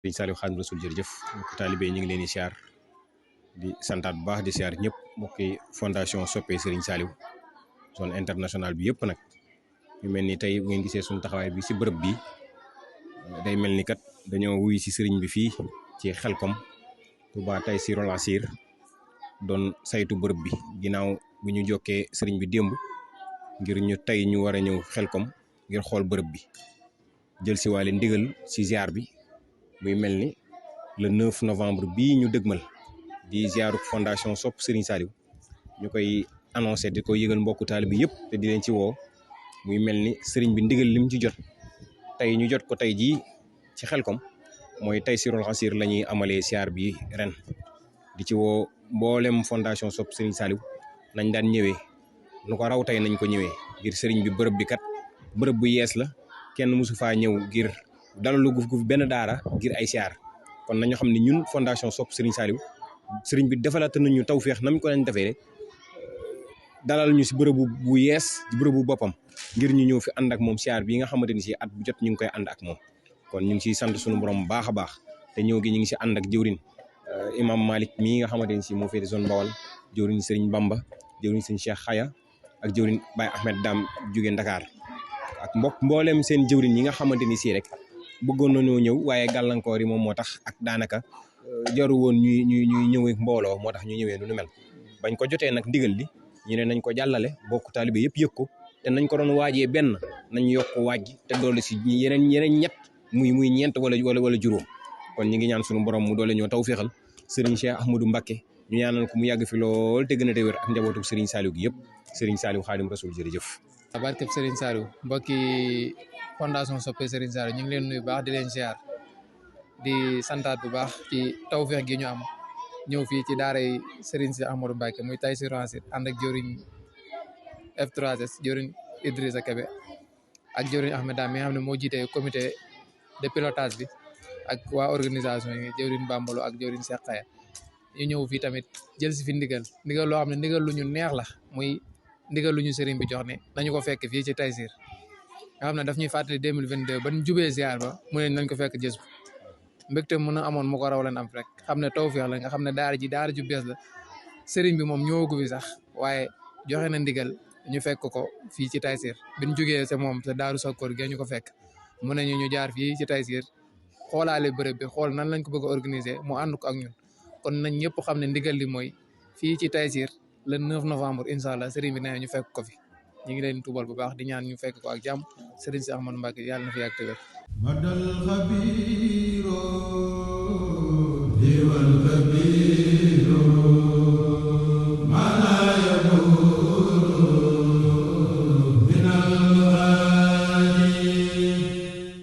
Sëriñ Saliou Xaadimu Rasuul jërëjëf mbokki taalibe ñu ngi leen di siyaar di santaat bu baax di siyaar ñëpp mbokki fondation soppe Sëriñ Saliou zone internationale bi yëpp nag ñu mel ni tey bu ngeen gisee suñu taxawaay bi si bërëb bi day mel ni kat dañoo wuy si sëriñ bi fii ci Xelkom Touba Taysiroul Assir doon saytu bërëb bi ginnaaw bu ñu jokkee sëriñ bi démb ngir ñu tey ñu war a ñëw Xelkom ngir xool bërëb bi jël si waale ndigal si ziar bi muy mel ni le 9 novembre bii ñu dëgmal di ziaru fondation sopp Serigne Saliou ñu koy annoncé di ko yëgal mbokku taalibe bi yëpp te di leen ci woo muy mel ni sëriñ bi ndigal lim ci jot tey ñu jot ko tey jii ci Xelkom mooy Taysiroul Assir la ñuy amalee ziar bi ren di ci woo mboolem fondation sopp Serigne Saliou nañ daan ñëwee nu ko raw tey nañ ko ñëwee ngir sëriñ bi bërëb bi kat bërëb bu yees la kenn mosu faa ñëw ngir dalalu gu benn daara ngir ay siyaar kon nañu xam ne ñun fondation sopp Serigne Saliou sëriñ bi defalaat nañu tawféex nam ko lañ defee dalal ñu si bërëbu bu yees ci bërëbu boppam ngir ñu ñëw fi ànd ak moom siyaar bi nga xamante ni si at bu jot ñu ngi koy ànd ak moom kon ñu ngi siy sant suñu borom bu baax a baax te ñëw gi ñu ngi si ànd ak jëwrin imam Malick mii nga xamante ni si moo féete zone Bawal jëwrin Serigne Bamba jëwrin Serigne Cheikh Xaya ak jëwrin Baye Ahmed Dam jóge Dakar ak mboolem seen jëwrin yi nga xamante ni si rek bëggoon nañoo ñëw waaye gàllankoor yi moom moo tax ak daanaka jaru woon ñuy ñëw ak mbooloo moo tax ñu ñëwee nu mel bañ ko jotee nag ndigal li ñu ne nañ ko jàllale bokk taalibe yëpp yëg ko te nañ ko doon waajee benn nañ yokk waaj te doole si yeneen ñett muy ñeent wala juróom kon ñu ngi ñaan suñu borom mu doole ñoo tawféexal Serigne Cheikh Ahmadou Mbacké ñu ñaanal ko mu yàgg fi lool te gën a wér ak njabootu Serigne Saliou gi yëpp Serigne Saliou Xaadimu Rasuul jërëjëf. barkeb Serigne Saliou mbokki fondation soppe Serigne Saliou ñu ngi leen nuyu baax di leen ziar di santaat bu baax ci tawfeex gi ñu am ñëw fii ci daaray Serigne Cheikh Ahmadou Mbacké muy Taysiroul Assir ànd ak jëwriñ F3S jëwriñ Idrissa Kébé ak jëwriñ Ahmed Dam mi nga xam ne moo jiite comité de pilotage bi ak waa organisation yi jëwriñ Bambalo ak jëwriñ Cheikh Xaya ñu ñëw fii tamit jël si fi ndigal loo xam ne ndigal lu ñu neex la muy ndigal lu ñu sëriñ bi jox ne nañu ko fekk fii ci Taysir nga xam ne daf ñuy fàttali 2022 ba ñu jubee ziar ba mu ne nañ ko fekk jës bu mbégte mën a amoon mu ko raw leen am rek xam ne tawfeex la nga xam ne daara ju bees la sëriñ bi moom ñëwagu fi sax waaye joxe na ndigal ñu fekk ko fii ci Taysir bi ñu jógee sa moom sa daaru Sakkoor gi ñu ko fekk mu ne ñu jaar fii ci Taysir xoolaale bërëb bi xool nan lañ ko bëgg a organiser mu ànd ko ak ñun kon nañ ñëpp xam ne ndigal li mooy fii ci Taysir le 9 novembre incha allah sëriñ bi nee ñu fekk ko fi ñu ngi leen tuubal bu baax di ñaan ñu fekk ko ak jàmm sëriñ si Ahmadou Mbacké yàlla na fi yàgg te wér madal xabiro diwal xabiro